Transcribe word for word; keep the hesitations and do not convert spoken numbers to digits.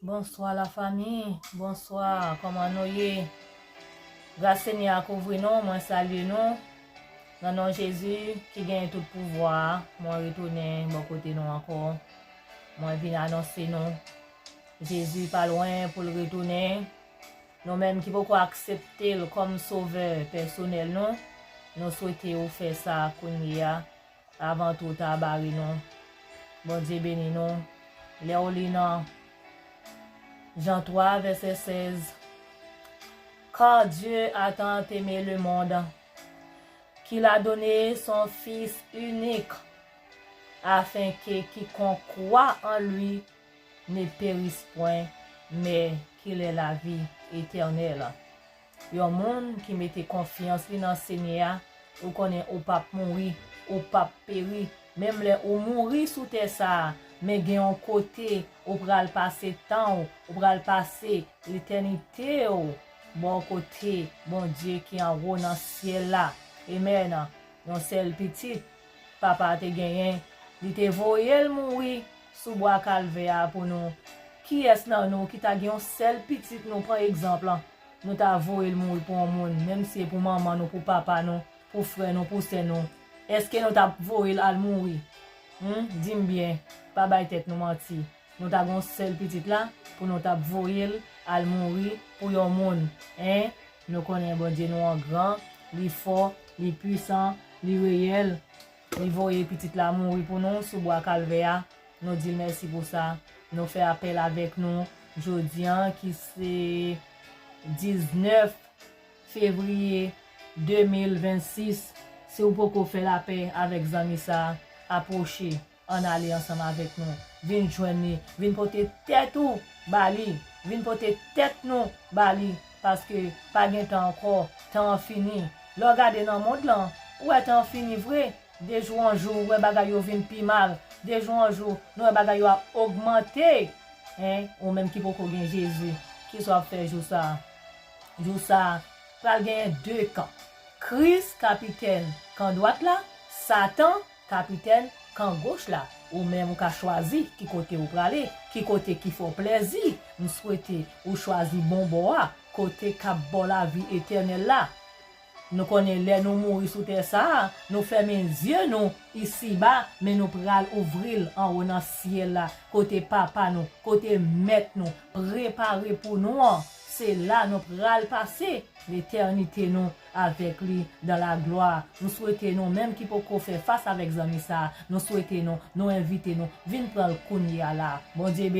Bonswa lafanmi, bonswa, kòman nou ye? Gras Senyè a kouvri nou, mwen salye nou. Nan non Jezi ki genyen tout pouvwa a, mwen retounen bò kote nou ankò. Mwen vin anonse nou, Jezi pa lwen pou l retounen. Nou menm ki poko aksepte l kòm sovè pèsonèl nou, nou swete ou fè sa kounye a, avan twò ta bare nou. Bondye beni nou. Lè w li nan Jan twa, vèsè sèz, Car Dieu a tant aimé le monde, qu'il a donné son Fils unique, afin que quiconque croit en lui ne périsse point, mais qu'il ait la vie éternelle. Yon moun ki mete konfyans li nan Senyè a, ou konnen ou p ap mouri, ou p ap peri. Menm lè ou mouri sou tè sa a, men gen yon kote ou pral pase tan w, ou pral pase letènite w bò kote Bondye ki anwo nan syèl la. Amèn. Yon sèl pitit Papa a te genyen, li te voye l mouri sou bwa Kalvè a pou nou. Kiyès nan nou ki ta gen yon sèl pitit nou, pran egzanp lan, nou ta voye l mouri pou yon moun, menm si se pou manman nou, pou papa nou, pou frè nou, pou sè nou? Èske nou t ap voye l al mouri? Hmm, di m byen, pa bay tèt nou manti. Nou ta gen yon sèl pitit la, pou nou t ap voye l al mouri pou yon moun, en? Nou konnen Bondye nou an gran, li fò, li pwisan, li reyèl. Li voye pitit la mouri pou nou sou bwa Kalvè a. Nou di l mèsi pou sa. Nou fè apèl avèk nou jodi a, ki se diznèf fevriye de mil vennsis. Si w poko fè lapè avèk zanmi sa a, apwoche, ann ale ansanm avèk nou. Vin jwenn li, vin pote tèt ou ba li, vin pote tèt nou ba li, paske pa gen tan ankò, tan an fini. Lè w gade nan mond lan, ou wè tan an fini vre. De jou an jou, ou wè bagay yo vin pi mal. De jou an jou, nou wè bagay yo ap ogmante. En, ou menm ki poko gen Jezi, kisa w ap fè jou sa a? Jou sa a, pral genyen de kan. Kris, kapitèn kan dwat la, Satan, kapitèn kan goch la. Ou menm ou ka chwazi ki kote ou prale, ki kote ki fè w plèzi. M swete ou chwazi bon bò a, kote k ap ba w lavi etènèl la. Nou konnen lè nou mouri sou tè sa a, nou fèmen zye nou isiba, men nou pral ouvri l anwo nan syèl la, kote Papa nou, kote Mèt nou prepare pou nou an. Se la nou pral pase letènite nou avèk li dans la gloire. Nou swete nou menm ki poko fè fas avèk zanmi sa a, nou swete nou, nou envite nou, vin pran l kounye a la. Bondye